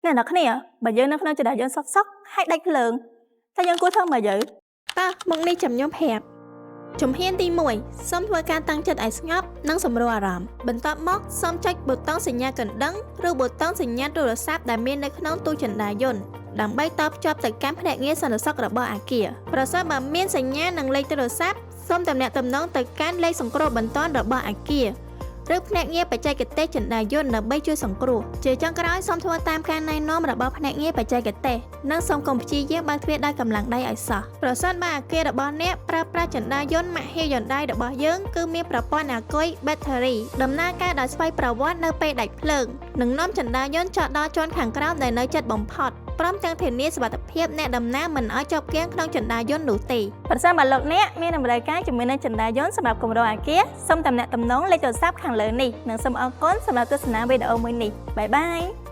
អ្នកនរគ្នាបើយើងនៅក្នុងជណ្ដើរយន្តសុកសុកហើយដាច់ភ្លើងតើយើងគួរធ្វើម៉េចទៅ? តោះមកនេះចាំខ្ញុំប្រាប់ជំហានទី1សូមធ្វើការតាំងចិត្តឲ្យស្ងប់និងសម្រួលអារម្មណ៍បន្ទាប់មកសូមចុចប៊ូតុងសញ្ញាកណ្ដឹងឬប៊ូតុងសញ្ញាទូរស័ព្ទដែលមាននៅក្នុងទូជណ្ដើរយន្តដើម្បីតភ្ជាប់ទៅកាន់ភ្នាក់ងារសន្តិសុខរបស់អគារប្រសិនបើមានសញ្ញានិងលេខទូរស័ព្ទសូមទំនាក់ទំនងទៅកាន់លេខសង្គ្រោះបន្ទាន់របស់អគារឬភ្នាក់ងារបច្ចេកទេសជណ្ដើរយន្តដើម្បីជួយសង្គ្រោះជាចុងក្រោយសូមធ្វើតាមការណែនាំរបស់ភ្នាក់ងារបច្ចេកទេសនិងសូមកុំព្យាយាមបើកទ្វារដោយកម្លាំងដៃឲ្យសោះប្រសិនបើអគាររបស់អ្នកប្រើប្រាស់ជណ្ដើរយន្តម៉ាក Hyundai របស់យើងគឺមានប្រព័ន្ធអាគុយ Battery ដំណើរការដោយស្វ័យប្រវត្តិនៅពេលដាច់ភ្លើងនិងនាំជណ្ដើរយន្តចុះដល់ជាន់ខាងក្រោមដែលនៅជិតបំផុតព្រមទាំងធានាសុវត្ថិភាពអ្នកដំណើរមិនឲ្យជាប់គាំងក្នុងជណ្ដើរយន្តនោះទេ។ ប្រសិនបើលោកអ្នកមានតម្រូវការជាមួយនឹងជណ្ដើរយន្តសម្រាប់គម្រោងអគារសូមទំនាក់ទំនងលេខទូរស័ព្ទខាងលើនេះនិងសូមអរគុណសម្រាប់ទស្សនាវីដេអូមួយនេះbye bye.